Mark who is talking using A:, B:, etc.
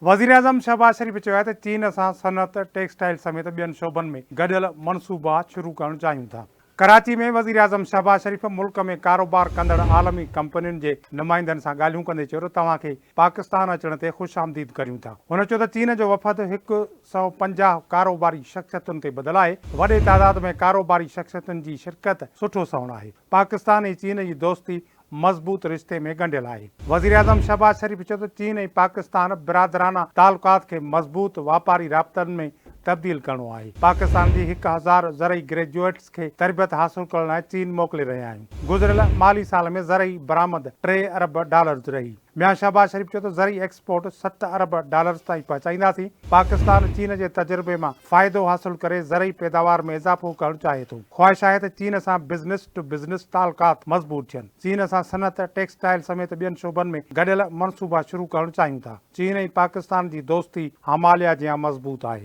A: وزيراعظم شهباز شريف چيو آهي ته چين سان صنعت، ٽيڪسٽائل سميت ٻين شعبن ۾ گڏيل منصوبا شروع ڪرڻ چاهيون ٿا. ڪراچي ۾ وزيراعظم شهباز شريف ملڪ ۾ ڪاروبار ڪندڙ عالمي ڪمپنين جي نمائندن سان ڳالهيون ڪندي چيو ته توهان کي پاڪستان اچڻ تي خوش آمديد ڪريون ٿا. هن چيو ته چين جو وفد 150 ڪاروباري شخصيتن تي ٻڌل آهي، وڏي تعداد ۾ ڪاروباري شخصيتن جي شرڪت سٺو سنئوڻ آهي. پاڪستان ۽ چين جي دوستي مضبوط رشتي ۾ ڳنڍيل آهي. وزيراعظم شهباز شريف چيو ته چين ۽ پاڪستان برادرانه تعلقات کي مضبوط واپاري رابطن ۾ تبديل ڪرڻو آهي، پاڪستان جي 1000 زرعي گريجوئيٽس کي تربيت حاصل ڪرڻ لاء چين موڪلي رهيا آهيون، گذريل مالي سال ۾ زرعي برآمد ٽي ارب ڊالرز رهي. ميان شهباز شريف چيو ته زرعي ايڪسپورٽ ست ارب ڊالرز تائين پهچائينداسين، پاڪستان چين جي تجربي مان فائدو حاصل ڪري زرعي پيداوار ۾ اضافو ڪرڻ چاهي ٿو، خواهش آهي ته چين سان بزنس ٽو بزنس تعلقات مضبوط ٿين، چين سان صنعت، ٽيڪسٽائل سميت ٻين شعبن ۾ گڏيل منصوبا شروع ڪرڻ چاهيون ٿا، چين ۽ پاڪستان جي دوستي هماليه جيان مضبوط آهي.